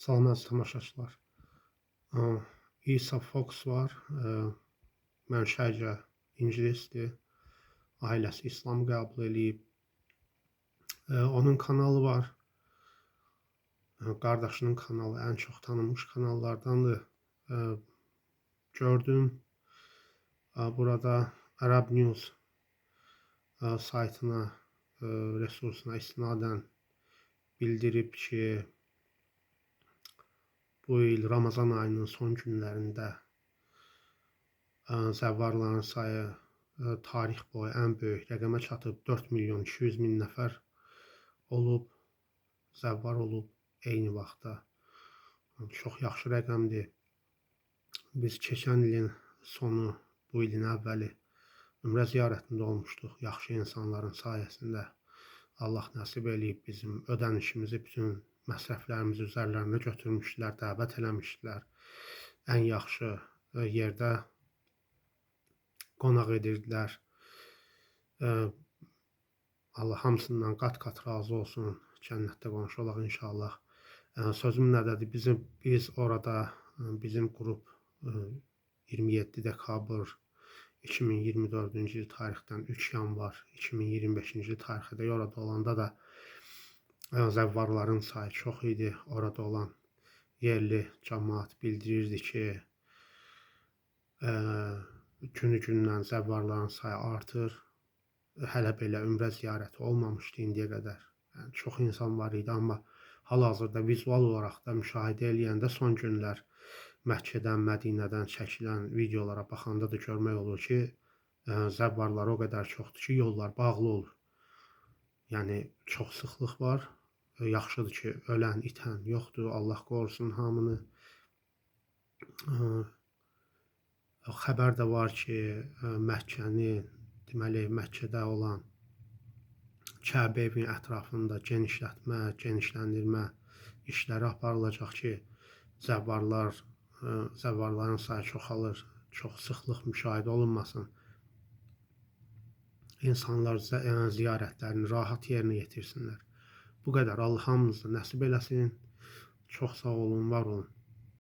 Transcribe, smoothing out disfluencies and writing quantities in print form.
Salam əziz tamaşaçılar. İsa Fox var. Mənşəcə ingilisdir. Ailəsi İslamı qəbul eləyib. Onun kanalı var. Qardaşının kanalı ən çox tanınmış kanallardandır. Gördüm. Burada Arab News saytına, resursuna istinadən bildirib ki, bu il Ramazan ayının son günlərində zəvvarların sayı tarix boyu ən böyük rəqəmə çatıb, 4 milyon 200 min nəfər olub, zəvvar olub eyni vaxtda. Çox yaxşı rəqəmdir. Biz keçən ilin sonu, bu ilin əvvəli ümrə ziyarətində olmuşduq. Yaxşı insanların sayəsində Allah nəsib eləyib, bizim ödənişimizi, bütün məsrəflərimizi üzərlərinə götürmüşdülər, dəvət eləmişdilər. Ən yaxşı yerdə qonaq edirdilər. Allah hamısından qat-qat razı olsun. Cənnətdə qonşu olaq inşallah. Sözüm nədədir? Biz orada, bizim qrup 27 dekabr 2024-cü il tarixdən 3 yanvar 2025-ci il tarixdə orada olanda da zəvvarların sayı çox idi. Orada olan yerli cəmaət bildirirdi ki, günü-gündən zəvvarların sayı artır. Hələ belə ümrə ziyarəti olmamışdı indiyə qədər. Yəni, çox insan var idi, amma hal-hazırda vizual olaraq da müşahidə eləyəndə son günlər Məkkədən, Mədinədən çəkilən videolara baxanda da görmək olur ki, zəvvarlar o qədər çoxdur ki, yollar bağlı olur. Yəni, çox sıxlıq var. Yaxşıdır ki, ölən, itən yoxdur. Allah qorusun hamını. Xəbər də var ki, Məkkəni, deməli, Məkkədə olan Kəbə evinin ətrafında genişlətmə, genişləndirmə işləri aparılacaq ki, zəvvarların sayı çoxalır, çox sıxlıq müşahidə olunmasın. İnsanlar ziyarətlərini rahat yerinə yetirsinlər. Bu qədər. Allah hamınıza nəsib eləsin. Çox sağ olun, var olun.